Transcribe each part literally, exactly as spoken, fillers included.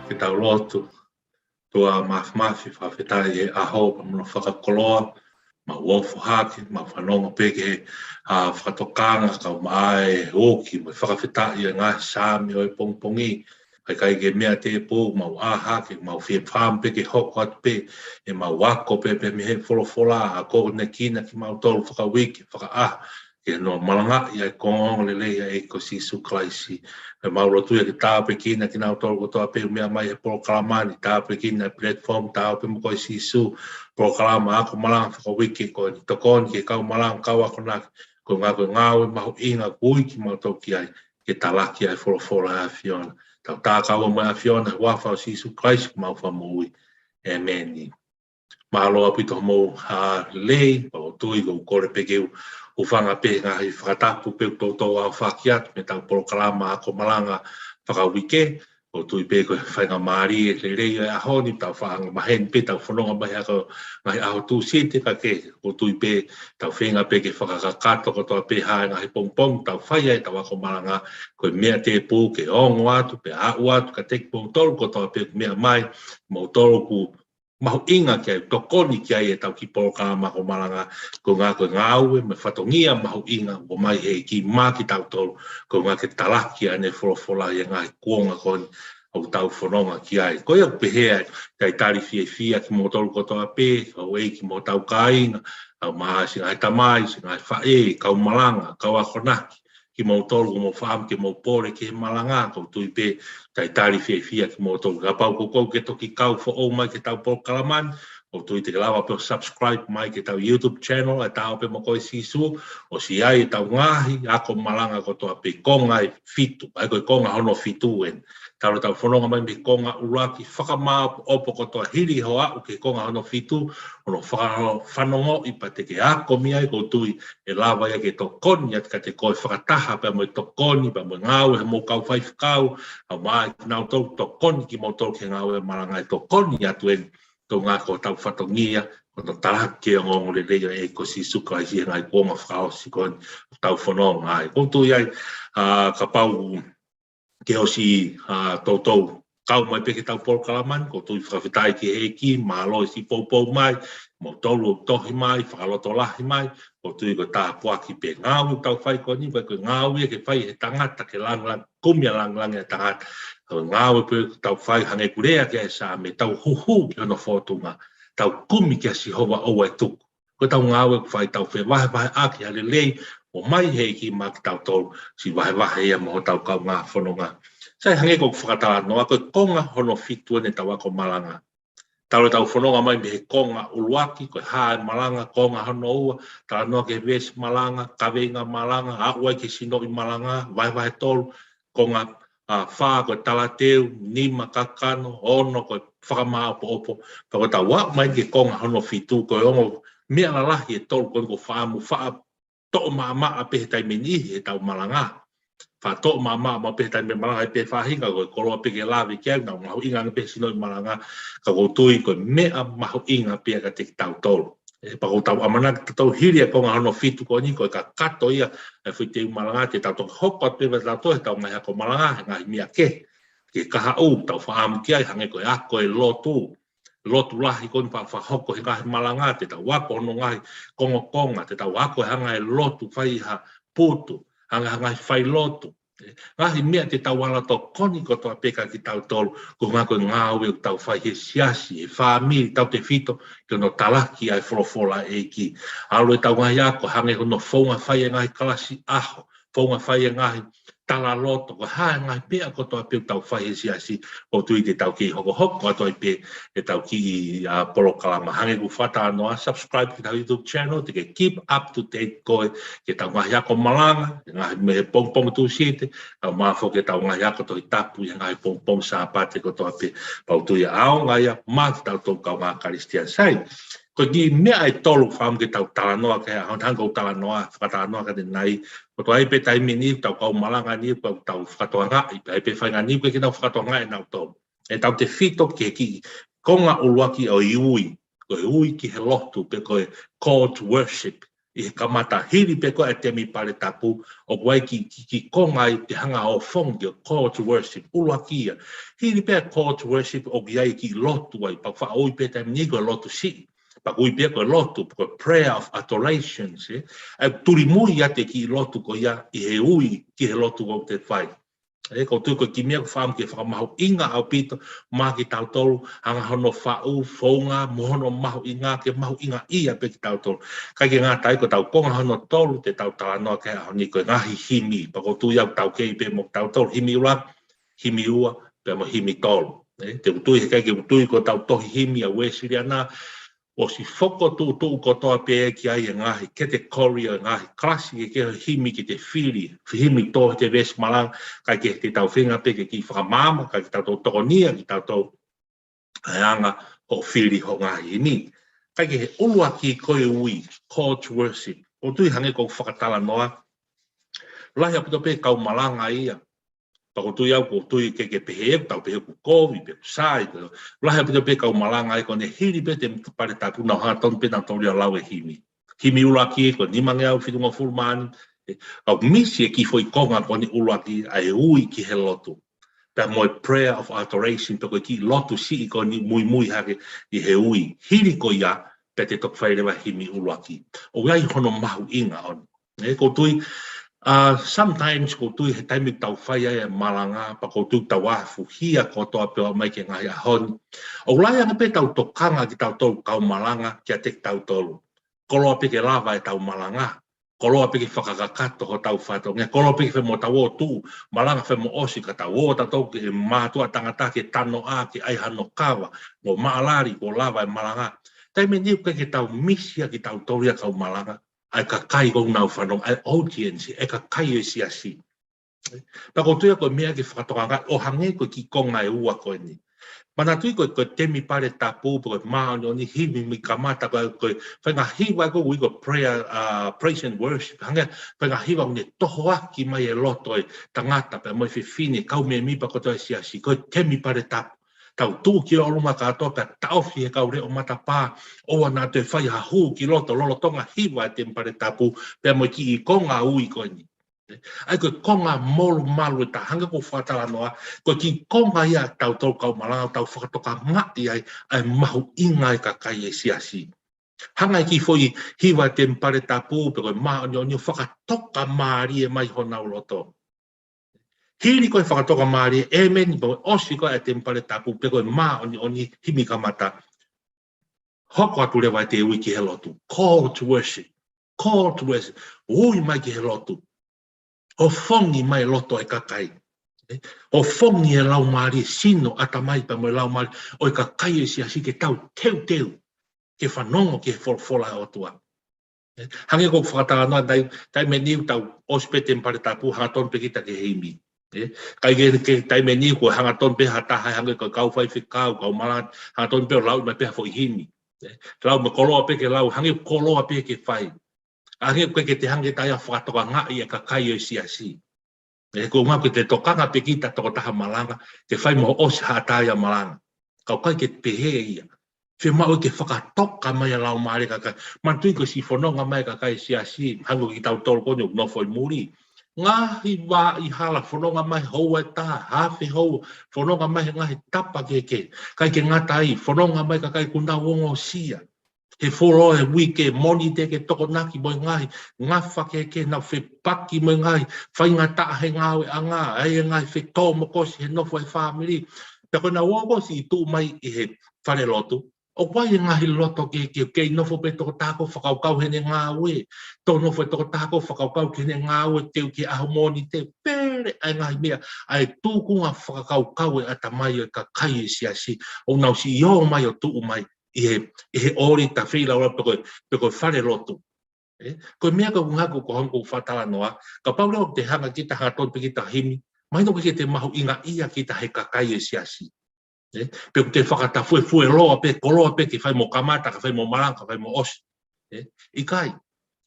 Ke tau lotu. ʻOtua Māfimafi, fakafetaʻi he ʻaho pea mo hono fakakoloa, mau ofo hake, mau fanongo pē ki he, ʻa, fakatokanga, kau mai ʻo ki mo fakafetaʻi ʻa e ngaahi Saame ʻo e pongipongi, ʻikai ke meʻa tēpū, mau ʻā hake, mau fie fāmu pē ke hoko atu pē, ʻemau ako pē pē mei he folofola, ʻa ʻoku ne kina kimautolu fakauike, fakaʻaho, ke nau malangaʻi ʻa e ongoongolelei ʻa e ʻEiki ko Sīsū Kalaisi. ʻOku mau lotua ke tāpuekina kinautolu kotoa pē ʻoku meʻa mai he polokalama ni, tāpuekina platform Ta ō pē mo koe Sīsū, polokalama ako malanga fakauike ko eni, tokoni ki he kau malanga, kau akonaki, ko e ngā-, ko e ngāue mahuʻinga kuo ui kimautolu ki ai, ke talaki ʻa e folofola ʻa e ʻAfiona. Tau tā kau mo e ʻAfiona, huafa ʻo Sīsū Kalaisi ko homau Fakamoʻui. ʻĒmeni. Mālō ʻaupito hoʻomou, ʻa, lelei, pea ʻoku ou tui ʻoku kole pē ke u hūfanga pē he ngaahi fakatapu pē ʻoku toutou aofaki atu mei heʻetau polokalama ako malanga fakauike, ʻoku ou tui pē ko e faingamālie lelei ʻo e ʻaho ni, tau faʻa angamaheni pē, tau fononga mai he ako ngaahi ʻaho Tūsite, ka ke, ʻoku ou tui pē, tau feinga pē ke fakakakato kotoa pē ʻa e ngaahi pongipongi, tau fai ai ʻetau ako malanga, ko e meʻa tēpū ke ongo atu, pea aʻu atu, kiate kimoutolu kotoa pē ʻoku meʻa mai, moutolu ʻoku mahuʻinga ki ai, tokoni ki ai ʻetau kiʻi polokalama ako malanga, ko e ngā-, ko e ngāue mo e fatongia mahuʻinga ʻoku ʻomai he ʻEiki maʻa kitautolu, ko e ʻuhinga ke talaki ʻene folofola ʻi he ngaahi kuonga ko eni ʻoku tau fononga ki ai. Ko ia ʻoku pehē ai, talitali fiefia kimoutolu kotoa pē, houʻeiki mo hotau kāinga, ʻa e ngaahi siʻi ngaahi tamai, siʻi ngaahi faʻē, kau malanga, kau akonaki, kimoutolu ʻoku mou faʻa ō mai ke mou pole ki he malanga, ʻoku ou tui pē talitali fiefia kimoutolu. Kapau ko koe ʻoku ke toki kau foʻou mai ki heʻetau polokalama ni, ʻoku ou tui te ke lava pē ʻo subscribe mai ki heʻetau YouTube channel, ʻa e Ta ō pē mo koe Sīsū, ʻosi ʻi ai ʻetau ngaahi ako malanga kotoa pē, konga ʻe fitu, ʻa ia ko e konga hono fitu eni. Talu ʻetau fononga mai mei he konga ʻuluaki, fakamāopoopo kotoa hili hoʻo aʻu ki he konga hono fitu, hono faka-, fanongoʻi pea te ke ako mei ai, ʻoku ou tui ʻe lava ia ke tokoni atu kiate koe fakataha pea mo e tokoni, pea mo e ngāue ʻa homou kau faifekau, ʻa e ngaahi kinautolu ʻoku tokoni kimoutolu ki he ngāue malanga, ʻe tokoni atu eni, ko e ʻuhinga ko hotau fatongia, ko hono talaki ʻa e ongoongolelei ʻa e ʻEiki ko Sīsū Kalaisi he ngaahi kuonga fakaʻosi ko eni ʻoku tau fononga ai. ʻOku ou tui ai, ʻa, kapau ke ʻosi, ʻa, toutou kau mai pē ki heʻetau polokalama ni, ʻoku ou tui fakafetaʻi ki he ʻEiki, mālō e siʻi poupou mai, moutolu ʻoku tohi mai, fakalotolahi mai, ʻoku ou tui ko e tāpuaki pē ngāue ʻoku tau fai ko eni, ko e ngāue ke fai he tangata ke langilangi, kumi ʻa e langilangi ʻa e tangata. Ko e ngāue pē ʻoku tau fai hangē ko e lea ki ai e Saame, tau huhu ki hono fōtunga, tau kumi kia Sihova ʻoua ʻe tuku. Ko ʻetau ngāue ʻoku fai, tau fevahevaheʻaki ʻa e lelei ʻoku ʻomai he ʻEiki maʻa kitautolu, siʻi vahevahe ia mo hotau kaungā fononga. Sai, hangē ko ʻeku fakatalanoa, ko e konga hono fitu eni ʻetau ako malanga. Talu ʻetau fononga mai mei he konga ʻuluaki, ko e hā e malanga, konga hono ua, talanoa ki he veesi malanga, kaveinga malanga, aʻu ai ki he sinoʻi malanga, vahevahe tolu, konga, ʻa, fā ko e talateu, nima kakano, ono ko e fakamāopoopo. Pea ko ʻetau aʻu mai ki he konga hono fitu, ko e ongo meʻa lalahi ʻe tolu ko eni ʻoku ou faʻa mo faʻa toʻo maʻamaʻa pē he taimi ʻe niʻihi heʻetau malanga. Faʻa toʻo maʻamaʻa maʻu pē he taimi malanga ʻi he faʻahinga, ko e koloa pē ke lave ki ai, naʻa nau mahuʻinga ange pē he sinoʻi malanga, ka ʻoku ou tui ko e meʻa mahuʻinga pē ia kiate kitautolu. ʻE, pea ʻoku tau ʻamanaki tautolu hili ʻa e konga hono fitu ko eni, ko e kakato ia ʻa e foʻi teu malanga, te tau toki hoko atu pē tautolu heʻetau ngaahi ako malanga he ngaahi meʻa kehe. Ki he kahaʻu, tau faʻa ō mai ki ai, hangē ko e ako e lotu, lotu lahi ko eni faʻa fakahoko he ngaahi malanga, te tau ako hono ngaahi kongokonga, te tau ako e anga e lotu fai ha putu, anga ha ngaahi failotu. Ngaahi meʻa te tau ala tokoni kotoa pē kia kitautolu, ko e ʻuhinga ko e ngāue ʻoku tau fai he siasi, he fāmili, tautefito ki hono talaki ʻa e folofola ʻa e ʻEiki. ʻAlu ʻetau ngaahi ako, hangē ko hono founga fai e ngaahi kalasi ʻaho, founga fai e ngaahi talaloto, ko e hā e ngaahi meʻa kotoa pē ʻoku tau fai he siasi, ʻoku ou tui te tau kei hokohoko atu ai pē ʻetau kiʻi, ʻa, polokalama. Hangē ko e fakatalanoa, subscribe ki heʻetau YouTube channel, te ke keep up to date koe ki heʻetau ngaahi ako malanga, ngaahi meʻa he pongipongi Tūsite, kae ʻumaʻā foki ʻetau ngaahi ako Tohi Tapu ʻi he ngaahi pongipongi Sāpate kotoa pē. Pea ʻoku ou tui ʻaonga ia maʻa kitautolu kaungā Kalisitiane. Sai, ko e kiʻi meʻa ʻe tolu ʻoku ou fakaʻamu ke tau talanoa ki ai, hangē ko ʻeku talanoa, fakatalanoa ki ai ʻanenai, kotoa ai pē taimi ni, ʻetau kau malanga ni, ʻoku tau fakatokangaʻi, pea ʻi ai pē faʻahinga ni ʻoku ʻikai ke nau fakatokangaʻi ʻe nautolu. ʻEtau tefito ki he kiʻi konga ʻuluaki ʻo e ui, ko e ui ki he lotu, pe ko e call to worship. ʻI he kamata, hili pē ko ē ʻa e temipale tapu, ʻoku ʻi ai e kiʻi, kiʻi, kiʻi konga ʻe te hanga ʻo fakafofongaʻi, call to worship, ʻuluaki ia. Hili pē ʻa e call to worship, ʻoku ʻi ai e kiʻi lotu ai, pea ʻoku faʻa ui pē taimi ni ko e lotu siʻi. Pea ʻoku ui pē ko e lotu, ko e prayer of adoration, see? ʻA e tulimui ʻa e kiʻi lotu ko ia ʻi he ui ki he lotu ʻoku te fai. ʻE, ʻoku ou tui ko e kiʻi meʻa ʻoku ou fakaʻamu ke fakamahuʻinga ʻaupito maʻa kitautolu, hanga hono faʻu, founga, mo hono mahuʻinga, ke mahuʻingaʻia pē kitautolu. Kae ʻikai ke ngata ai, ko ʻetau konga hono tolu te tau talanoa ki ai he ʻaho ni ko e ngaahi himi, pea ʻoku ou tui ʻoku tau kei pē mo kitautolu, himi ʻuluaki, himi ua, pea mo e himi tolu. ʻE, te u tui he ʻikai ke u tui ko ʻetau tohi himi ʻa e Uēsiliana, ʻosi fokotuʻutuʻu kotoa pē ki ai e ngaahi category ʻo e ngaahi kalasi kehekehe ʻo e himi ke te fili, himi tō he veesi malanga, kae ʻikai ke tau feinga pē ke kiʻi fakamaama, kae ʻikai ke tau tokoniʻi kitautolu ʻa e anga hoʻo fili hoʻo ngaahi himi. Kae ʻikai ke he ʻuluaki ko e ui, call to worship. ʻOku ou tui hangē ko ʻeku fakatalanoa, lahi ʻaupito pē kau malanga ia, pea ʻoku ou tui au, ʻoku ou tui ke, ke pehē, ʻoku tau pehē ʻoku kovi, pe ʻoku sai, ko e lahi ʻaupito pē kau malanga ia ko ʻene hili pē temipale tapu nau hangatonu pē nautolu ia ʻo lau e himi. Himi ʻuluaki ko e nimangeau fitungofulu mā nima, ʻe, ʻoku misi e kiʻi foʻi konga ko ʻene ʻuluaki ʻa e ui ki he lotu. Pea mo e prayer of adoration, pe ko e kiʻi lotu siʻi ko ʻene muimui hake ʻi he ui. Hili ko ia, pea te toki fai leva himi ʻuluaki. ʻOku ʻi ai hono mahuʻinga ʻo ʻene ʻE, ʻoku ou tui, ʻa, sometimes ʻoku ou tui he taimi ʻoku tau fai ai e malanga, pea ʻoku ou tui ʻoku tau afuhia kotoa pē ʻo aʻu mai ki he ngaahi ʻaho ni. ʻOku lahi ange pē ʻetau tokanga kitautolu kau malanga kiate kitautolu. Koloa pē ke lava ʻetau malanga. Koloa pē ke fakakakato hotau fatongia. Koloa pē ke fai mo tau ō ʻo tuʻu malanga, fai mo ʻosi ka tau ō tautolu ki he mātuʻa tangata ke tanoʻa, ke ʻai hano kava, mo maʻalali, kuo lava e malanga. Taimi ni ʻoku ʻikai ke tau misi ʻa kitautolu ia kau malanga, ʻa e kakai ʻoku nau fanongo, ʻa e audience, ʻa e kakai ʻo e siasi. Pea ʻoku ou tui ko e meʻa ke fakatokangaʻi, ʻo hangē ko e kiʻi konga ʻe ua ko eni. Manatuʻi ko e, ko e temipale tapu, pe ko e māʻoniʻoni, himi mei kamata, ko e, ko e faʻahinga hiva ko ē ʻoku ui ko e prayer, ʻa, praise and worship. Hangē faʻahinga hiva ʻoku ne tohoaki mai e loto e tangata, pea mo e fefine, kau mēmipa kotoa e siasi, ko e temipale tapu. Tau tuʻu ki ʻolunga kātoa pea taʻofi he kau leʻo matapā, ʻoua naʻa toe fai ha hū ki loto, lolotonga hiva e temipale tapu, pea mo e kiʻi konga ui ko eni. ʻA ia ko e konga molumalu ʻe taha, hangē ko ʻeku fakatalanoa, ko e kiʻi konga ia ʻa kitautolu kau malanga ʻoku tau fakatokangaʻi ai ʻa e mahuʻinga e kakai e siasi. Hanga e kiʻi foʻi hiva e temipale tapu, pe ko e māʻoniʻoni ʻo fakatokamālie mai honau loto. Hili ko e fakatokamālie, ʻēmeni, pea ʻosi ko ē e temipale tapu, pe ko e māʻoniʻoni, himi kamata. Hoko atu leva e te ui ki he lotu. Call to worship. Call to worship. Ui mai ki he lotu. ʻO fongi mai loto e kakai. ʻO fongi e laumālie, sino, ʻatamai pea mo e laumālie ʻo e kakai e siasi ke tau teuteu ke fanongo ki he folofola ʻa e ʻOtua. Hangē ko ʻeku fakatalanoa, taimi, taimi ʻe niʻihi ʻoku tau ʻosi pē temipale tapu, hangatonu pē kita ki he himi. ʻE, ʻikai ke, ke taimi ʻe niʻihi ʻoku hangatonu pē ha taha, hangē ko e kau faifekau, kau malanga, hangatonu pē ʻo lau mai pē ha foʻi himi. ʻE, lau mai, koloa pē ke lau, hangē koloa pē ke fai. Hangē ʻoku ʻikai ke te hanga ʻe taha ia ʻo fakatokangaʻi e kakai ʻo e siasi. ʻE, ko e ʻuhinga ke te tokanga pē kita tokotaha malanga, ke fai mo ʻosi ha taha ia malanga. Ka ʻoku ʻikai ke pehē ia. Fiemaʻu ke fakatoka mai ʻa e laumālie e kakai. Manatuʻi ko e siʻi fononga mai e kakai e siasi, hangē ko kitautolu ko eni ʻoku nofo ʻi muli. Ngaahi vaʻa hala, fononga mai houa ʻe taha, hafe houa, fononga mai he ngaahi tapa kehekehe. ʻIkai ke ngata ai, fononga mai e kakai kuo nau ongosia. He fuoloa e uike, Mōnite ke tokonaki mo e ngaahi ngafa kehekehe, nau fepaki mo e ngaahi faingataʻa he ngāueʻanga, ʻa e ngaahi fetōmokosi he nofo e fāmili. Pea ko ʻenau ō ko ē ʻo siʻi tuʻu mai ʻi he fale lotu, ʻoku ʻi ai e ngaahi loto kehekehe, kei nofo pē tokotaha ko ē ʻo fakakaukau ki heʻene ngāue, toe nofo e tokotaha ko ē ʻo fakakaukau ki heʻene ngāue, teu ki he ʻaho Mōnite, pē ʻa e ngaahi meʻa, ʻa e tūkunga fakakaukau ʻa e ʻatamai ʻo e kakai ʻo e siasi, ʻoku nau siʻi ō mai ʻo tuʻu mai ʻi he, ʻi he ʻōlita feilaulau pe ko e, pe ko e falelotu. ʻE, ko e meʻa ko ē ʻoku ngata ko ē ʻoku ou fakatalanoa, kapau leva ʻoku te hanga kita ʻo hanga ʻo toʻo pē kita himi, mahino ʻoku ʻikai ke te mahuʻingaʻia kita he kakai ʻo e siasi. ʻE, pe ʻoku te fakatafuefueloa pē, koloa pē ke fai mo kamata, ka fai mo malanga, ka fai mo ʻosi. ʻE, ʻikai.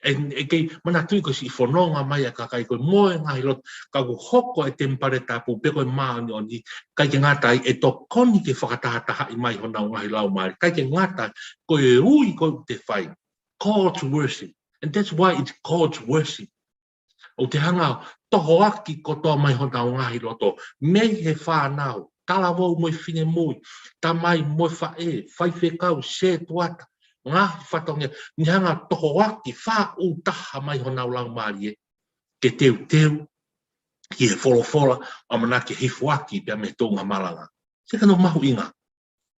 ʻE, ʻe kei manatuʻi ko e siʻi fononga mai ʻa e kakai ko ē mo e ngaahi lotu, ka ʻoku hoko e temipale tapu, pe ko e māʻoniʻoni, ʻikai ke ngata ai, ʻe tokoni ke fakatahatahaʻi mai honau ngaahi laumālie, ʻikai ke ngata ai, ko e ui ko ē ʻoku te fai, call to worship. And that's why it's called worship. ʻOku te hanga ʻo tohoaki kotoa mai honau ngaahi loto, mei he fānau, talavou mo e finemui, tamai mo e faʻē, faifekau, sētuata, ngaahi fatongia, ne hanga ʻo tohoaki faʻu taha mai honau laumālie, ke teuteu ki he folofola, ʻamanaki ke hifoaki pea mei he tuʻunga malanga. Sio ki hono mahuʻinga.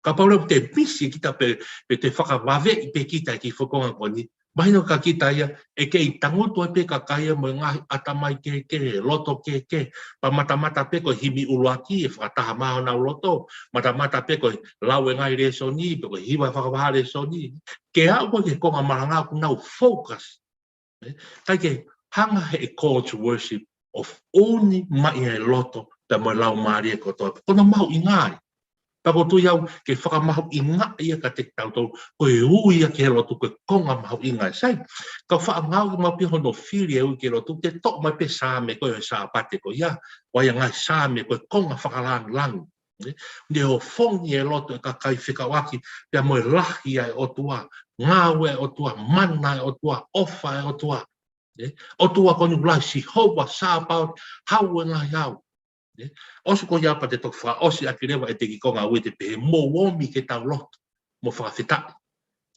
Kapau leva ʻoku te misi kita pe, pe te fakavaveʻi pē kita ki he foʻi konga ko eni, mahino kia kita ia, ʻe kei tangutu ai pē kakai ia mo e ngaahi ʻatamai kehekehe, loto kehekehe, pea matamata pē ko e himi ʻuluaki ʻe fakataha mai honau loto, matamata pē ko e lau e ngaahi lēsoni, pe ko e hiva fakavahaʻa lēsoni, ke aʻu ko ē ki he konga malanga ʻoku nau focus. ʻE, ʻikai ke hanga he call to worship ʻo ʻuni mai ʻa e loto pea mo e laumālie kotoa. Ko hono mahuʻinga ia. Pea ʻoku ou tui au ke fakamahuʻingaʻi ia kiate kitautolu, ko e ui ia ki he lotu ko e konga mahuʻinga ia. Sai, ka faʻa ngāueʻaki maʻu pē hono fili e ui ki he lotu, te toʻo mai pē Saame ko ē ʻo e Sāpate ko ia, ʻa ia ngaahi Saame ko e konga fakalāngilangi. ʻE, ne ʻofongi e loto e kakai fekauʻaki pea mo e lahi ʻa e ʻOtua, ngāue ʻa e ʻOtua, mana ʻa e ʻOtua, ʻofa ʻa e ʻOtua. ʻE, ʻOtua ko eni ʻoku lahi, Sihova Sāpaoti, Hau ʻo e ngaahi hau. ʻE, ʻosi ko ia pea te toki fakaʻosiʻaki leva ʻete kiʻi konga ui, te pehē, mou omi ke tau lotu mo fakafetaʻi.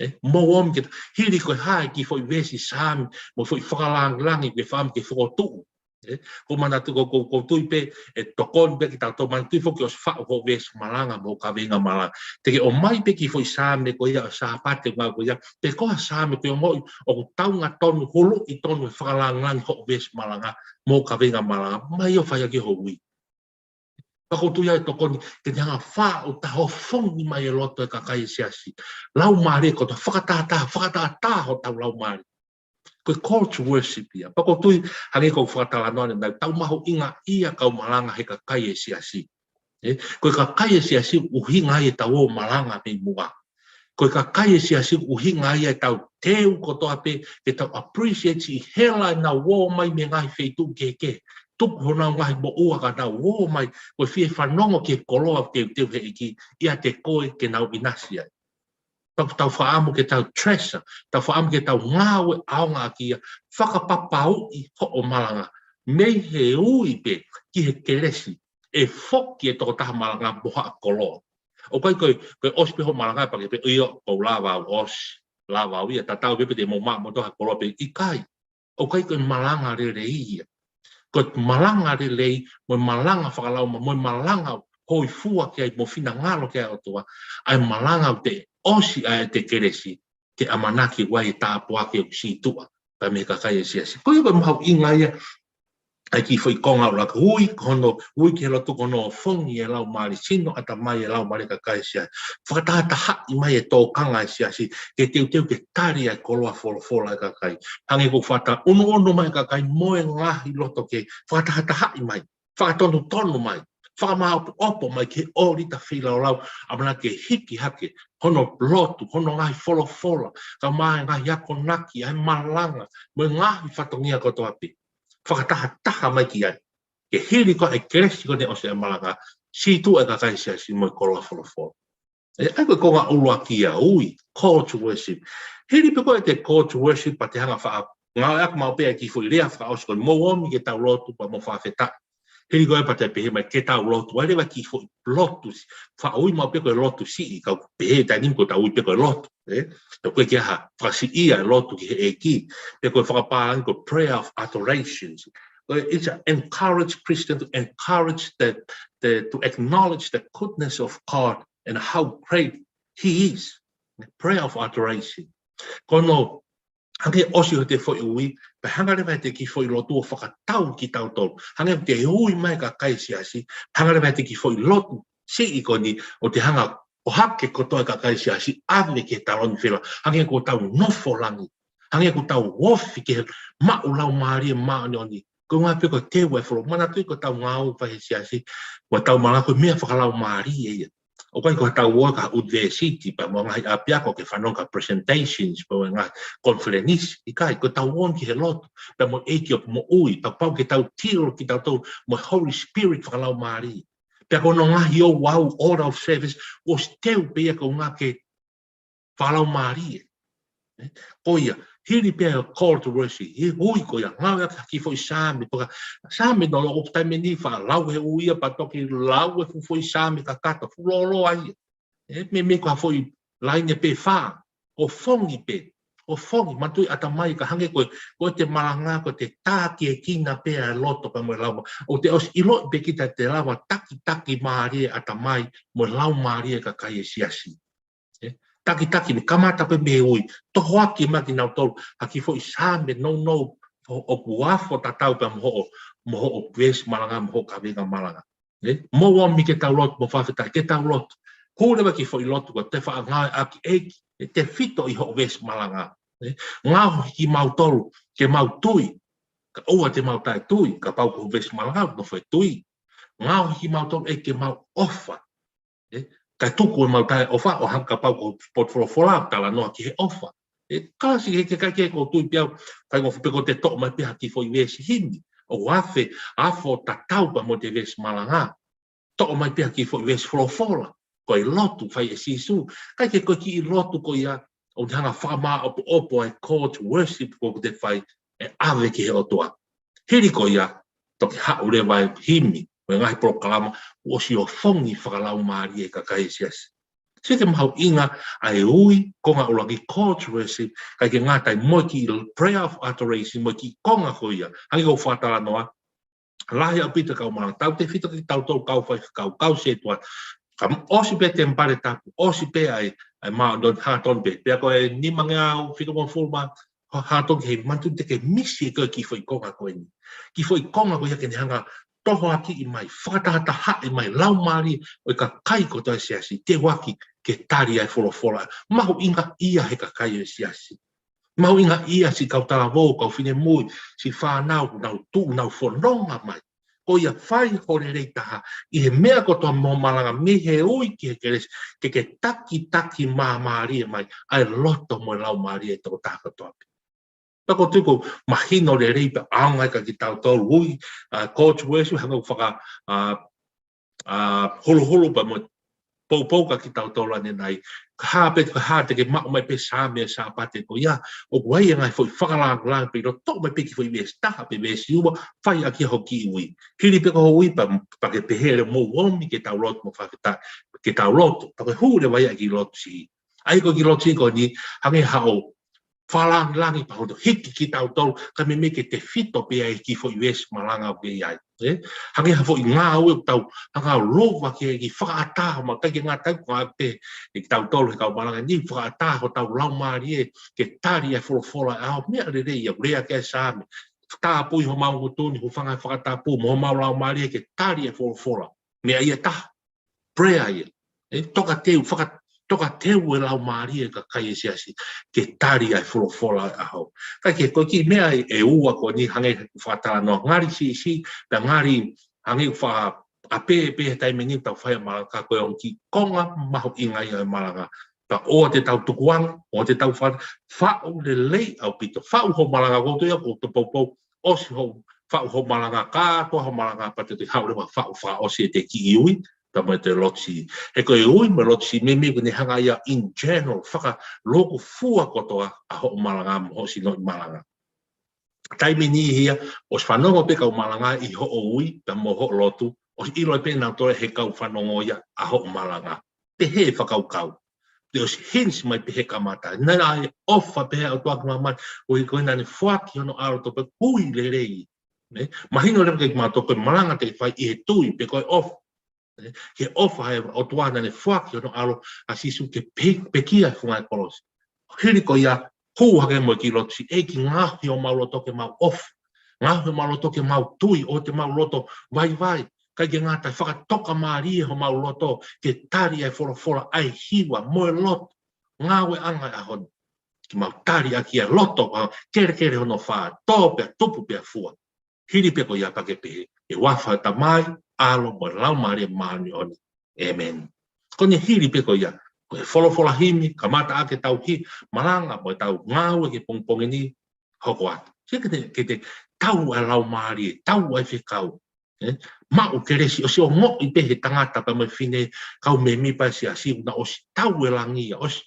ʻE, mou omi ke ta-, hili ko e hā e kiʻi foʻi veesi Saame mo e foʻi fakalāngilangi ke fakaʻamu ke fokotuʻu. ʻE, ʻoku ou manatu ko, ko, ʻoku ou tui pē ʻe tokoni pē kitautolu, manatuʻi foki ʻosi faʻu hoʻo veesi malanga mo e kaveinga malanga. Te ke ʻomai pē kiʻi foʻi Saame ko ia ʻo e Sāpate ngāue ko ia, pe ko ha Saame ko ia ʻoku ongoʻi ʻoku taunga tonu, huluʻi tonu e fakalāngilangi hoʻo veesi malanga mo e kaveinga malanga, ʻomai ʻo fai ʻaki hoʻo ui. Pea ʻoku ou tui ʻe tokoni ke ne hanga ʻo faʻu taha, ʻofongi mai e loto e kakai e siasi. Laumālie kotoa, fakatahataha, fakatahataha hotau laumālie. Ko e call to worship ia. Pea ʻoku ou tui, hangē ko ʻeku fakatalanoa ʻanenai, tau mahuʻingaʻia kau malanga he kakai e siasi. ʻE, ko e kakai e siasi ʻoku ʻuhinga ai ʻetau ō malanga mei muʻa. Ko e kakai e siasi ʻoku ʻuhinga ai ʻetau teu kotoa pē, ke tau appreciate siʻi hela ʻenau ō mai mei he ngaahi feituʻu kehekehe, tuku honau ngaahi moʻua ka nau ō mai, ko e fie fanongo ki he koloa teuteu he ʻEiki, ʻiate koe ke nau ʻinasi ai. Pea ʻoku tau fakaʻamu ke tau treasure, tau fakaʻamu ke tau ngāue ʻaonga ʻaki ia, fakapapauʻi hoʻo malanga mei he ui pē ki he kelesi, ʻe foki e tokotaha malanga mo haʻa koloa. ʻOku ʻikai ko e, ko e ʻosi pē hoʻo malanga pea ke pehē, ʻio, kuo u lava au ʻosi, lava au ia, tatau pē pe te mou maʻu moutolu ha koloa pe ʻikai. ʻOku ʻikai ko e malanga lelei ia. Ko e malanga lelei, mo e malanga fakalaumālie, mo e malanga hōifua ki ai, mo finangalo ki ai ʻa e ʻOtua, ʻa e malanga ʻoku te ʻosi ʻa ʻete kelesi, ke ʻamanaki ʻoku ʻi ai e tāpuaki ʻoku sītuʻa pea mei he kakai e siasi. Ko ia ko e mahuʻinga ia ʻa e kiʻi foʻi konga ʻuluaki, ui ko hono, ui ki he lotu ko hono ʻofongi e laumālie, sino, ʻatamai, e laumālie e kakai e siasi. Fakatahatahaʻi mai e tōkanga e siasi, ke teuteu ke tali ʻa e koloa folofola e kakai. Hangē ko e fata, ʻunuʻunu mai e kakai mo e ngaahi loto kehe, fakatahatahaʻi mai, fakatonutonu mai, fakamāʻopoʻopo mai ki he ʻōlita feilaulau, ʻamanaki ke hiki hake hono lotu, hono ngaahi folofola, kae ʻumaʻā e ngaahi akonaki, ʻa e malanga, mo e ngaahi fatongia kotoa pē. Fakatahataha mai ki ai. Ke hili ko ē e kelesi ko ē ne ʻosi e malanga, sītuʻa e kakai e siasi mo e koloa folofola. ʻE, ʻa ia ko e konga ʻuluaki ia, ui, call to worship. Hili pē ko ē ʻete call to worship, pea te hanga ʻo faʻa ngāueʻaki maʻu pē ʻa e kiʻi foʻi lea fakaʻosi ko eni, mou omi ke tau lotu pea mo fakafetaʻi. Hili ko ē pea te pehē mai ke tau lotu, ʻa ia leva e kiʻi foʻi lotu, faʻa ui maʻu pē ko e lotu siʻi, ka ʻoku pehē he taimi ni ʻoku tau ui pē ko e lotu, ē? Ka ʻoku ʻikai ke ʻi ai ha fakasiʻia e lotu ki he ʻEiki, pe ko e fakapālangi ko e prayer of adoration. Ko e, it's an encourage Christian to encourage the, the, to acknowledge the goodness of God and how great He is. Prayer of adoration. Ko hono hangē ʻosi hoʻo te foʻi ui, pea hanga leva ʻe he kiʻi foʻi lotu ʻo fakatau kitautolu. Hangē ʻoku te ui mai e kakai e siasi, hanga leva ʻe he kiʻi foʻi lotu siʻi ko eni ʻo te hanga ʻo ʻohake kotoa e kakai e siasi, ʻave ki he taloni fela, hangē ko ʻetau nofo langi, hangē ko ʻetau ofi ki he maʻu Laumālie Māʻoniʻoni. Ko e ʻuhinga pē ko e teu e folo, manatuʻi ko ʻetau ngāue fai he siasi, ko ʻetau malanga ko e meʻa fakalaumālie ia. ʻOku ʻikai ko haʻatau ō ki ha ʻunivēsiti pea mo e ngaahi ʻapiako ke fanongo ki ha presentations pea mo e ngaahi konifelenisi, ʻikai, ko ʻetau ō ki he lotu pea mo e ʻEiki ʻoku moʻui, pea pau ke tau tilo kitautolu mo e Holy Spirit fakalaumālie. Pea ko hono ngaahi ouau, order of service, ʻosi teu pē ia ko e ʻuhinga ke fakalaumālie. Ē? Ko ia, hili pē ia e call to worship, he ui ko ia, ngāueʻaki ha kiʻi foʻi saame, pea ko e saame ʻoku nau ʻoku taimi ni faʻa lau he ui ia pea toki lau e fuʻu foʻi saame kakato, fuʻu lōloa ia. Ē, meimei ko ha foʻi laine pē fā, ʻofongi pē, ʻofongi, manatuʻi ʻatamai ka hangē ko e, ko ʻete malanga, ko ʻete takiekina pē ʻa e loto pea mo e laumālie. ʻOku te ʻosi ʻiloʻi pē kita te lava takitaki mālie ʻatamai mo e laumālie e kakai e siasi. Ē, takitaki ni kamata pē mei he ui, tohoakiʻi mai kinautolu ha kiʻi foʻi saame nounou ʻo, ʻoku afo tatau pea mo hoʻo, mo hoʻo veesi malanga, mo hoʻo kaveinga malanga. Ē, mou omi ke tau lotu, mou fakafetaʻi, ke tau lotu. Hū leva e kiʻi foʻi lotu ko ē, te faʻa ngāueʻaki ʻEiki, ʻe tefito ʻi hoʻo veesi malanga. Ē, ngaohi kimautolu ke mau tui, kae ʻoua te mau taʻetui, kapau ko hoʻo veesi malanga ʻoku nofo e tui. Ngaohi kimautolu ʻEiki ke mau ʻofa. Ē, kae tuku ʻemau taʻeʻofa ʻo hangē kapau ko e potu folofola ʻoku talanoa ki he ʻofa. Ē, kalasi ke, ke, ke, ke ʻoku ou tui pē au, faingofua pē ke te toʻo mai pē ha kiʻi foʻi veesi himi ʻoku afe, afo tatau pea mo ʻete veesi malanga. Toʻo mai pē ha kiʻi foʻi veesi folofola, ko e lotu fai ʻe Sīsū. ʻIkai ke ko e kiʻi lotu ko ia ʻoku te hanga ʻo fakamāʻopoʻopo ai e call to worship ko ē ʻoku te fai, ʻe ʻave ki he ʻOtua. Hili ko ia, toki haʻu leva e himi mo e ngaahi polokalama, ʻosi ʻofongi fakalaumālie e kakai e siasi. Sio ki he mahuʻinga ʻa e ui, konga ʻuluaki call to worship, kae ʻikai ke ngata ai mo e kiʻi prayer of adoration, mo e kiʻi konga ko ia. Hangē ko ʻeku fakatalanoa, lahi ʻaupito e kau malanga, tautefito kitautolu kau faifekau, kau sētuata. Ka ʻosi pē temipale tapu, ʻosi pē ʻa e, ʻa e Māʻoniʻoni, hā tonu pē. Pea ko e nimangeau fitungofulu mā, hā, hā tonu ki he manatu te ke misi ʻe koe e kiʻi foʻi konga ko eni. Kiʻi foʻi konga ko ia ke ne hanga ʻo tohoakiʻi mai, fakatahatahaʻi mai e laumālie ʻo e kakai kotoa e siasi, teuaki ke tali ʻa e folofola. Mahuʻinga ia he kakai ʻo e siasi. Mahuʻinga ia siʻi kau talavou, kau finemui, siʻi fānau, nau tuʻu, nau fononga mai. Ko ia, fai ho lelei taha ʻi he meʻa kotoa mo e malanga mei he ui ki he kelesi, ke ke takitaki māmālie mai ʻa e loto mo e laumālie ʻo e tokotaha kotoa pē. Pea ʻoku ou tui ʻoku mahino lelei pea ʻaonga ia kia kitautolu ui, ʻa, call to worship, hangē ʻoku faka, ʻa, ʻa, holoholo pea mo e poupou kia kitautolu ʻanenai. Ka hā pē, ka hā te ke maʻu mai pē saame Sāpate ko ia, ʻoku ʻi ai e ngaahi foʻi fakalāngilangi pē ʻilo, toʻo mai pē kiʻi foʻi veesi taha pe veesi ua, fai ʻaki ia ho kiʻi ui. Hili pē ko hoʻo ui pea, pea ke pehē leva mou omi ke tau lotu, mou fakafetaʻi, ke tau lotu. Pea ko e hū leva ia ki he lotu siʻi. ʻA ia ko e kiʻi lotu siʻi ko eni, hangē haʻo fakalāngilangi pea hono hiki kitautolu, kae meimei ke tefito pē ʻa e kiʻi foʻi veesi malanga ʻoku ʻi ai. Ē? Hangē ha foʻi ngāue ʻoku tau hanga ʻo lova ke, ke fakaʻatā homau, ʻikai ke ngata ai ko e ngāue pē ʻe kitautolu he kau malanga ni, fakaʻatā hotau laumālie ke tali ʻa e folofola ʻa e ʻAho, meʻa lelei ia, lea ki he saame. Tāpui homau ngutu ni, hūfanga he fakatapu, mo homau laumālie ke tali ʻa e folofola. Meʻa ia ʻe taha. Prayer ia. Ē, tokateu, faka-, tokateu e laumālie e kakai e siasi ke tali ʻa e folofola ʻa e ʻAho. Kae kehe, ko e kiʻi meʻa ʻe ua ko eni hangē ʻeku fakatalanoa, ngali siʻisiʻi, pea ngali hangē ʻeku faka-, ʻapē, pē he taimi ni ʻoku tau fai ai e malanga, ka ko e ongo kiʻi konga mahuʻinga ia ʻo e malanga. Pea ʻoua te tau tukuange, ʻoua te tau fa-, faʻu lelei ʻaupito. Faʻu hoʻo malanga, ʻoku ou tui au ʻoku te poupou, ʻosi hoʻo, faʻu hoʻo malanga, kātoa hoʻo malanga, pea te te haʻu leva ʻo faʻu fakaʻosi ʻete kiʻi ui, pea mo ʻete lotu siʻi. He ko e ui mo e lotu siʻi, meimei ʻoku ne hanga ia in general, fakalūkufua kotoa ʻa hoʻo malanga mo hoʻo sinoʻi malanga. Taimi ni ia, ʻosi fanongo pē kau malanga ʻi hoʻo ui, pea mo hoʻo lotu, ʻosi ʻilo pē nautolu he kau fanongo ia ʻa hoʻo malanga. Pehē e fakakaukau. Te ʻosi hints mai pē he kamata. Naʻe ʻofa pē ʻa e ʻOtua ki māmani, ʻo ʻi he ko ē naʻa ne foaki hono ʻAlo toʻo pē, ui lelei. Nē? Mahino leva kiate kimautolu ko e malanga te ke fai ʻi he tui, pe ko e ʻofa. Nē? Ke ʻofa he ʻOtua naʻa ne foaki hono ʻAlo ʻa Sīsū ke pe-, pekia he funga ʻo e kolosi. Hili ko ia, Hū hake mo e kiʻi lotu siʻi, ʻEiki, ngaohi homau loto ke mau ʻofa. Ngaohi homau loto ke mau tui, ʻoua te mau loto vaivai. ʻIkai ke ngata ai, fakatokamālie homau loto ke tali ʻa e folofola, ʻa e hiva mo e lotu. Ngāueʻanga ʻo e ʻaho ni. Ke mau tali ʻaki ʻa e loto, ʻa e kelekele hono fā, tō pea tupu pea fua. Hili pē ko ia pea ke pehē, ʻi he huafa ʻo e Tamai, ʻAlo mo e Laumālie Māʻoniʻoni. ʻĒmeni. Ko eni, hili pē ko ia, ko e folofola himi, kamata ʻaki ʻetau himi, malanga mo ʻetau ngāue ki he pongipongi ni, hoko atu. Ke te, ke te tau ʻa e laumālie, tau ʻa e fekau. ʻE, maʻu kelesi, ʻosi ongoʻi pē he tangata pea mo e fefine, kau mēmipa ʻo e siasi, naʻa ʻosi tau e langi ia, ʻosi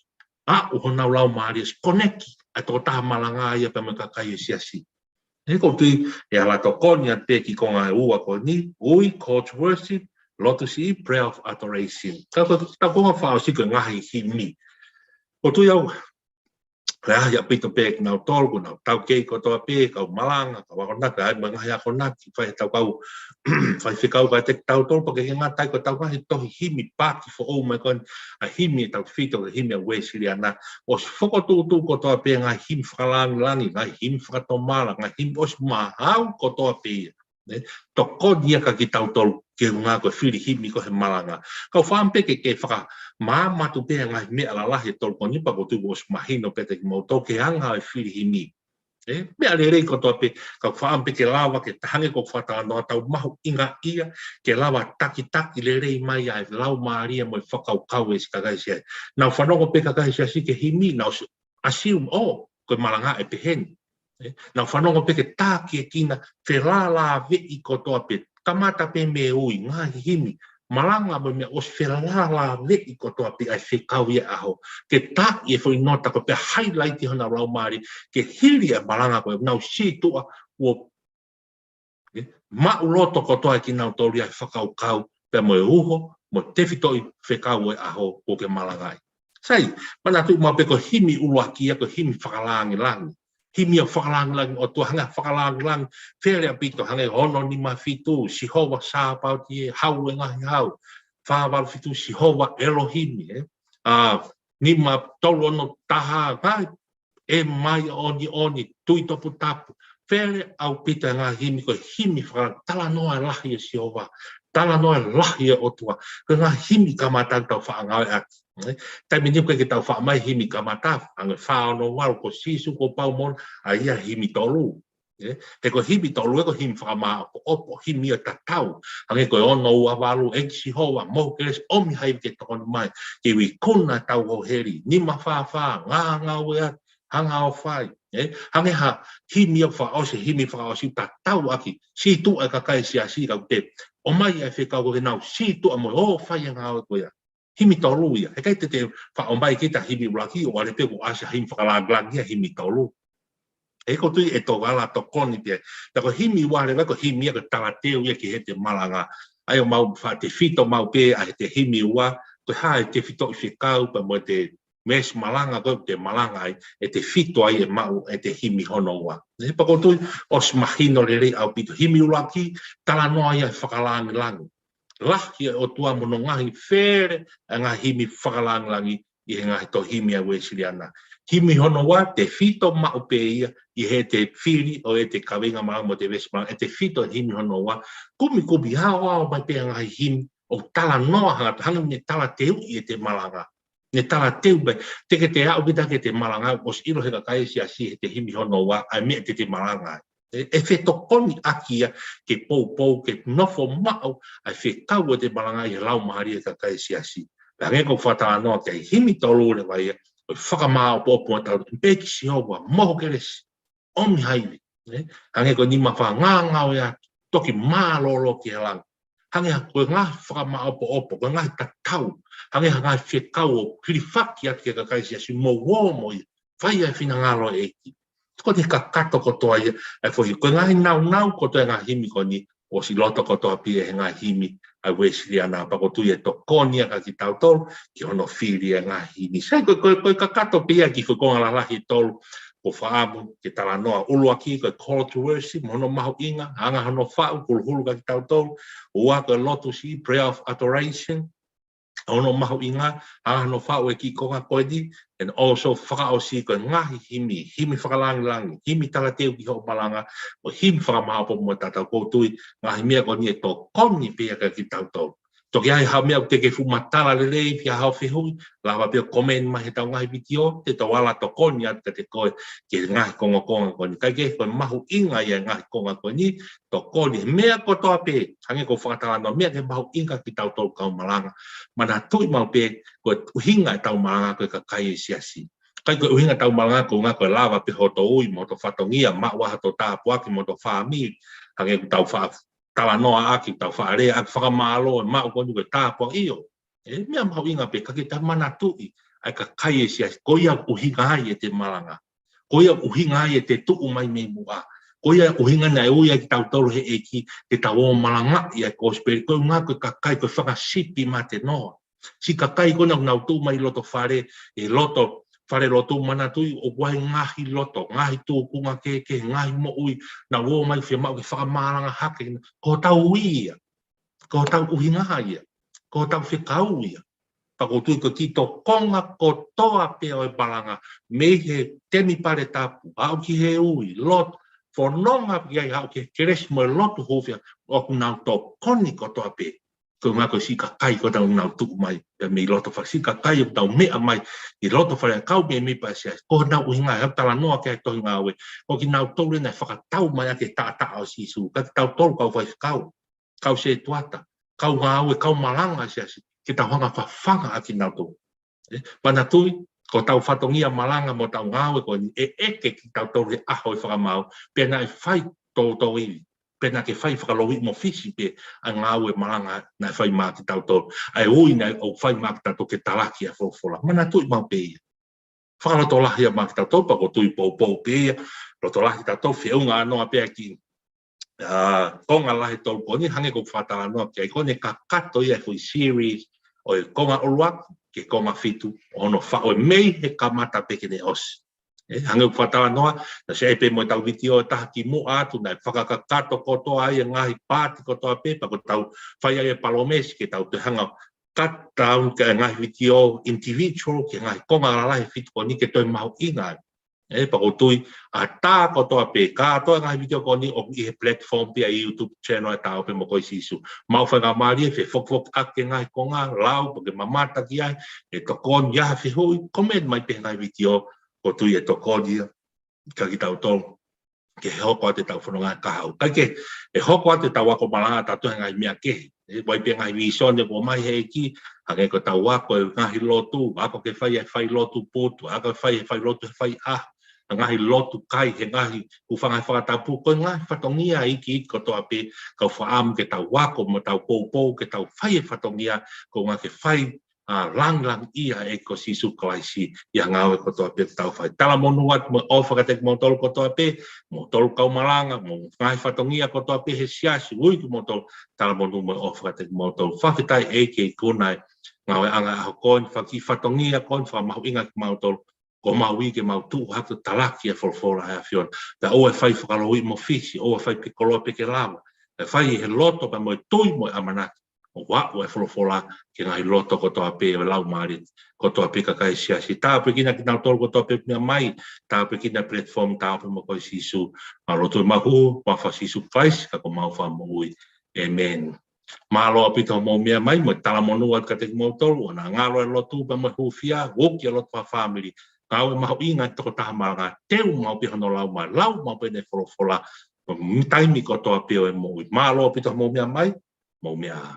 aʻu honau laumālie, ʻosi koneki ʻa e tokotaha malanga ia pea mo e kakai ʻo e siasi. ʻE, ʻoku ou tui ʻe ala tokoni atu pē ki he konga ʻe ua ko eni, ui, call to worship, lotu siʻi, prayer of adoration. Ka ko ʻetau konga fakaʻosi ko e ngaahi himi. ʻOku ou tui au, ko e ʻahiʻahi ʻaupito pē kinautolu, ko ʻenau taukei kotoa pē, kau malanga, kau akonaki, ʻa e ngaahi akonaki, fai ʻetau kau, fai fekau ka te tautolu, pea ʻikai ke ngata ai, ko ʻetau ngaahi tohi himi paaki foʻou mai ko eni, ʻa e himi ʻetau tefito, ko e himi ʻa e Uēsiliana, ʻosi fokotuʻutuʻu kotoa pē ngaahi himi fakalāngilangi, ngaahi himi fakatomala, ngaahi himi ʻosi maʻu kotoa pē ia. Ne? Tokoni ia kia kitautolu ke ʻuhinga ko e fili himi ko ē he malanga. Kau fakaʻamu pē ke, ke fakamāmā atu pē ngaahi meʻa lalahi ʻe tolu ko eni pea ʻoku ou tui kuo ʻosi mahino pē kiate kimoutolu ki he anga ʻo e fili himi. ʻE, meʻa lelei kotoa pē, kau fakaʻamu pē ke lava, ke hangē ko e fakatalanoa tau mahuʻingaʻia, ke lava takitaki lelei mai ʻa e laumālie mo e fakakaukau ʻa e siʻi kakai siasi. Naʻa nau fanongo pē kakai siasi ki he himi, naʻa nau assume, ʻō, ko e malanga ʻe pehē ni. ʻE, naʻa nau fanongo pē ki he tākiekina, felālāveʻi kotoa pē, kamata pē mei he ui, ngaahi himi, malanga mo e meʻa ʻosi felālāveʻi kotoa pē ʻa e fekau ia ʻo e ʻaho. Ke taaʻi e foʻi nota ko ē pea highlight ʻi honau laumālie, ke hili ʻa e malanga ko ē, nau sītuʻa, ʻo, ʻe, maʻuloto kotoa ʻe kinautolu ia ʻa e fakakaukau, pea mo e uho, mo e tefitoʻi fekau ʻo e ʻaho kuo ke malanga ai. Sai, manatuʻi maʻu pē ko e himi ʻuluaki ia ko e himi fakalāngilangi. Himi ʻo e fakalāngilangi ʻo e ʻOtua, hangē ha fakalāngilangi, fele ʻaupito, hangē ono nima fitu, Sihova Sāpaoti ē, Hau ʻo e ngaahi hau, fā valu fitu, Sihova ʻElohimi, ē. ʻA, nima tolu ono taha, ngaahi ʻE mai ʻo ʻoni ʻoni, tui toputapu. Fele ʻaupito e ngaahi himi ko e himi fakatalanoa e lahi ʻo Sihova. Talanoa e lahi ʻo e ʻOtua. Ko e ngaahi himi kamata ʻoku tau faʻa ngāueʻaki. ʻE, taimi ni ʻoku ʻikai ke tau faʻa ʻomai himi kamata, hangē fā ono valu ko Sīsū kuo pau moʻoni, ʻa ia himi tolu. ʻE, he ko e himi tolu ē ko e himi fakamāʻopoʻopo, himi ʻo e tatau. Hangē ko e ono ua valu, ʻEiki Sihova, mohu kelesi, ʻomi ha ivi ke tokoni mai, ke u ikuna ʻa e tau ʻo heli, nima fā fā, ngā ngāue atu, hanga ʻo fai, ē? Hangē ha himi ʻoku fakaʻosi, himi fakaʻosi tatau ʻaki, sītuʻa e kakai siasi ka ʻoku te ʻomai ʻa e fekau ko ē ke nau sītuʻa mo ō fai e ngāue ko ia. Himi tolu ia. Heʻikai te te faʻa ʻomai kita himi ʻuluaki ʻo ʻalu pē kuo ʻasi ha himi fakalāngilangi ia himi tolu. ʻE ʻoku ou tui ʻe tokala tokoni pē. Pea ko e himi ua leva ko e himi ia ko e talateu ia ki heʻete malanga. ʻA ia ʻoku mau faʻa tefito maʻu pē ʻa heʻete himi ua, ko e hā e tefitoʻi fekau pea mo ʻete veesi malanga ko ē ʻoku te malanga ai, ʻe tefito ai ʻe maʻu ʻete himi hono ua. Ne, pea ʻoku ou tui ʻosi mahino lelei ʻaupito. Himi ʻuluaki, talanoa ia e fakalāngilangi. Lahi ʻa e ʻOtua mo hono ngaahi fele ʻa e ngaahi himi fakalāngilangi ʻi he ngaahi tohi himi ʻa e Uēsiliana. Himi hono ua, tefito maʻu pē ia ʻi heʻete fili ʻo ʻete kaveinga malanga mo ʻete veesi malanga, ʻe tefito himi hono ua, kumikumi aoao mai pē ʻa e ngaahi himi ʻoku talanoa hanga, hanga ʻo ne talateuʻi ʻete malanga. Ne talateu mai, teʻeki te aʻu kita ki heʻete malanga, ʻosi ʻilo ʻe he kakai siasi heʻete himi hono ua, ʻa e meʻa te te malanga ai. ʻE, ʻe fetokoniʻaki ia ke poupou, ke nofo maʻu ʻa e fekau ʻoku te malanga ai he laumālie ʻo e kakai siasi. Pea hangē ko e fakatalanoa ki he himi tolu leva ia, ko e fakamāʻopoʻopo ʻetau, ʻEiki Sihova, mohu kelesi, ʻomi ha ivi, ne? Hangē ko e nima fā, ngā ngāue atu, toki mālōlō ki he langi. Hangē ha, ko e ngaahi fakamāʻopoʻopo, ko e ngaahi tatau, hangē ha ngaahi fekau ʻoku hilifaki atu ki he kakai siasi mou ō mo ia, fai ʻa e finangalo ʻo e ʻEiki. Ko e kakato kotoa ia, ʻa e foʻi, ko e ngaahi naunau kotoa e ngaahi himi ko eni, ʻosi loto kotoa pē ia he ngaahi himi ʻa e Uēsiliana, pea ʻoku ou tui ʻe tokoni ia kia kitautolu, ki hono fili e ngaahi himi. Sai, ko, ko, ko e kakato pē ia ki he foʻi konga lalahi ʻe tolu, ʻoku ou fakaʻamu ke talanoa. ʻUluaki, ko e call to worship, mo hono mahuʻinga, anga hono faʻu, huluhulu kia kitautolu. Ua, ko e lotu siʻi, prayer of adoration. ʻo hono mahuʻinga, ʻa hono faʻu e kiʻi konga ko eni, and also fakaʻosi ko e ngaahi himi, himi fakalangilangi, himi talateu ki hoʻo malanga, ʻo himi fakamāʻopoʻopo mo tatau. ʻOku ou tui, ngaahi meʻa ko eni ʻe tokoni pē ia kiate kitautolu. Toki ʻi ai ha meʻa ʻoku te ke fuʻu matala lelei, pe ha fehuʻi, lava pē ʻo comment mai he ʻetau ngaahi vitiō, te tau ala tokoni atu kiate koe, ki he ngaahi kongokonga ko eni. Kae kehe ko e mahuʻinga ia e ngaahi konga ko eni, tokoni he meʻa kotoa pē, hangē ko e fakatalanoa, meʻa ke mahuʻinga kiate kitautolu kau malanga. Manatuʻi maʻu pē, ko e ʻuhinga ʻetau malanga ko e kakai e siasi. ʻIkai ko e ʻuhinga ʻetau malanga ko e ʻuhinga ko e lava pē hoto ui, mo hoto fatongia, maʻu ʻa hoto tāpuaki, mo hoto fāmili, hangē ko ʻetau faʻa talanoa ʻaki, ʻetau faʻa lea ʻaki, fakamālō, ʻe maʻu ko eni ko e tāpuaki, ʻio. ʻE, meʻa mahuʻinga pē, ka ke ta manatuʻi, ʻa e kakai e siasi, ko ia ʻoku ʻuhinga ai ʻete malanga. Ko ia ʻoku ʻuhinga ai ʻete tuʻu mai mei muʻa. Ko ia ʻoku ʻuhinga naʻe ui ai kitautolu he ʻEiki, ke tau ō ʻo malangaʻi ʻa e kosipeli, ko e ʻuhinga ko e kakai, ko e fanga sipi mate noa. Siʻi kakai ko ena ʻoku nau tuʻu mai ʻi loto fale, ʻi loto falelotu, manatuʻi ʻoku ʻi ai ngaahi loto, ngaahi tūkunga kehekehe, ngaahi moʻui, nau ō mai fiemaʻu ke fakamalanga hake, ko hotau ui ia, ko hotau ʻuhinga ia, ko hotau fekau ia. Pea ʻoku ou tui ko e kiʻi tokonga kotoa pē ʻo e malanga, mei he temipale tapu, aʻu ki he ui, lotu, fononga ki ai, aʻu ki he kelesi mo e lotu hūfia, ʻoku nau tokoni kotoa pē. Ko e ʻuhinga ko e siʻi kakai ko ena ʻoku nau tuʻu mai, pea mei loto fale, siʻi kakai ʻoku nau meʻa mai ʻi loto fale, kau meimei pē ʻa e siasi, ko honau ʻuhinga, ʻa e talanoa ki ai e tohi Ngāue, ko kinautolu ē naʻe fakatau mai ʻaki e taʻataʻa ʻo Sīsū, ka kitautolu kau faifekau, kau sētuata, kau ngāue, kau malanga siasi, ke tau hanga ʻo fafanga ʻa kinautolu. ʻE, manatuʻi, ko hotau fatongia malanga mo hotau ngāue ko eni, ʻe ʻeke kitautolu he ʻaho ʻo e fakamaau, pe naʻe fai toutou ivi, pe naʻa ke fai fakalouhiʻi mo fisi pē ʻa e ngāue malanga naʻe fai maʻa kitautolu, ʻa e ui naʻe ʻoku fai maʻa kitautolu ke talaki ʻa e folofola. Manatuʻi maʻu pē ia. Fakalotolahi ia maʻa kitautolu, pea ʻoku ou tui poupou pē ia, lotolahi kitautolu, feʻunga noa pē ʻa e kiʻi, ā, konga lahi ʻe tolu ko eni, hangē ko e fakatalanoa ki ai, ko ʻene kakato ia e foʻi series ʻo e konga ʻuluaki ki he konga fitu, ʻo hono faʻu mei he kamata pē ki heʻene ʻosi. ʻE, hangē ko e fakatalanoa, naʻe ʻi ai pē mo ʻetau vitiō ʻe taha kimuʻa atu, naʻe fakakakato kotoa ai e ngaahi paati kotoa pē, pea kuo tau fai ai e palōmesi ke tau toe hanga ʻo cut down ki he ngaahi vitiō individual, ki he ngaahi konga lalahi ʻe fitu ko eni ke toe mahuʻinga ai. ʻE, pea ʻoku ou tui, ʻa e tā kotoa pē, kātoa e ngaahi vitiō ko eni ʻoku ʻi he platform pē ʻa e YouTube channel ʻa e Ta Ō Pē Mo Koe Sīsū. Maʻu faingamālie, fefokifoki ʻaki e ngaahi konga, lau, pe ko e mamata ki ai, ʻe tokoni, ʻi ai ha fehuʻi, comment mai pē he ngaahi vitiō, ʻoku ou tui ʻe tokoni ia kiate kitautolu, ke hoko atu ʻetau fononga kahaʻu. Kae kehe, ʻe hoko atu ʻetau ako malanga ʻatautolu he ngaahi meʻa kehe. ʻE, ʻoku ʻi ai pē ngaahi vīsone kuo ʻomai he ʻEiki, hangē ko ʻetau ako e ngaahi lotu, ako ke fai e failotu putu, ako ke fai e failotu he faiʻaho, ngaahi lotu kai, he ngaahi hūfanga he fakatapu, ko e ngaahi fatongia iiki kotoa pē, kau fakaʻamu ke tau ako, mo tau poupou, ke tau fai e fatongia, ko e ʻuhinga ke fai ʻa e langilangiʻia ʻa e ʻEiki ko Sīsū Kalaisi ʻi he ngāue kotoa pē ʻoku tau fai. Talamonū atu mo e ʻofa kiate kimoutolu kotoa pē, moutolu kau malanga, mo e ngaahi fatongia kotoa pē he siasi, ui kimoutolu, talamonū mo e ʻofa kiate kimoutolu. Fakafetaʻi ʻEiki he ʻoku ʻi ai e ngāueʻanga ʻo e ʻaho ko eni, fakakiʻi fatongia ko eni, fakamahuʻinga kimautolu, ko homau ui ke mau tuʻu hake ʻo talaki e folofola ʻa e ʻAfiona. Pea ʻoua ʻe fai fakalouhiʻi mo fisi, ʻoua ʻe fai pē koloa pē ke lava. Pea fai he loto pea mo e tui mo e ʻamanaki, ʻo aʻu e folofola ki he ngaahi loto kotoa pē ʻo e laumālie kotoa pē ʻa e kakai siasi. Tāpuekina kinautolu kotoa pē meʻa mai, tāpuekina platform Ta Ō Pē Mo Koe Sīsū. Mau lotu ʻi he huafa ʻo Sīsū Kalaisi ko homau Fakamoʻui. ʻĒmeni. Mālō ʻaupito hoʻomou meʻa mai, mo e talamonū atu kiate kimoutolu, ʻoua naʻa ngalo e lotu pea mo e hūfia, uki e loto fakafāmili, ngāue mahuʻinga e tokotaha malanga, teu maʻu pē hono lau mai, lau maʻu pē ʻene folofola, mo e taimi kotoa pē ʻo e moʻui. Mālō ʻaupito hoʻomou meʻa mai, mou meʻa ā.